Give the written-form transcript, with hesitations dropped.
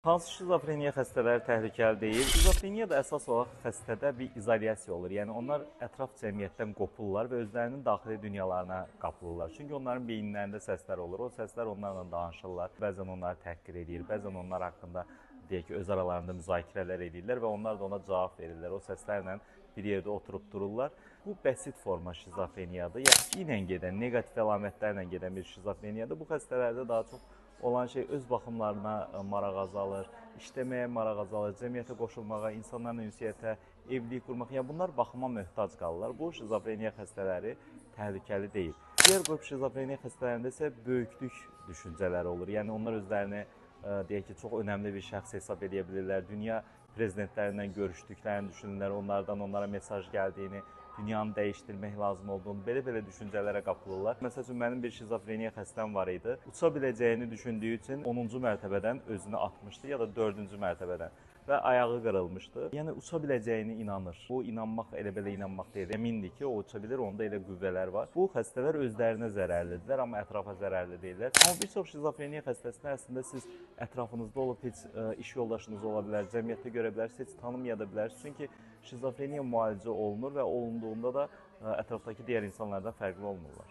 Hansı şizofreniya xəstələri təhlükəli deyil? Şizofreniya da əsas olaraq xəstədə bir izolyasiya olur. Yəni onlar ətraf cəmiyyətdən qopurlar və özlərinin daxili dünyalarına qapılırlar. Çünki onların beyinlərində səslər olur. O səslər onlarla danışırlar. Bəzən onları təhqir edir, bəzən onlar haqqında deyək ki, öz aralarında müzakirələr edirlər və onlar da ona cavab verirlər. O səslərlə bir yerdə oturub dururlar. Bu bəsit forma şizofreniyadır. Yəni ilə gedən, neqativ əlamətlərlə gedən bir şizofreniyadır. Bu xəstələrdə daha çox olan şey öz baxımlarına maraq azalır, işləməyə maraq azalır, cəmiyyətə qoşulmağa, insanlarla ünsiyyətə, evlilik qurmaq. Yəni bunlar baxıma möhtac qalırlar. Bu şizofreniya xəstələri təhlükəli deyil. Digər qrup şizofreniya xəstələrində isə böyüklük düşüncələri olur. Yəni onlar özlərini deyək ki, çox önəmli bir şəxs hesab edə bilirlər. Dünya prezidentlərindən görüşdüklərini düşünürlər, onlardan onlara mesaj gəldiyini, dünyanı dəyişdirmək lazım olduğunu, belə-belə düşüncələrə qapılırlar. Məsəl üçün, mənim bir şizofreniya xəstəm var idi. Uça biləcəyini düşündüyü üçün 10-cu mərtəbədən özünü atmışdı ya da 4-cü mərtəbədən və ayağı qırılmışdı. Yəni uça biləcəyini inanır. Bu inanmaq elə belə inanmaq deyil. Əmindir ki, o uça bilir, onda elə qüvvələr var. Bu xəstələr özlərinə zərərlidirlər, amma ətrafa zərərli deyillər. Amma bir çox şizofreniya xəstəsində əslində siz ətrafınızda olub heç iş yoldaşınız ola bilər, cəmiyyətdə görə bilərsiniz, heç tanımaya da bilərsiniz. Çünki şizofreniya müalicə olunur və olunduğunda da ətrafdakı digər insanlardan fərqli olmurlar.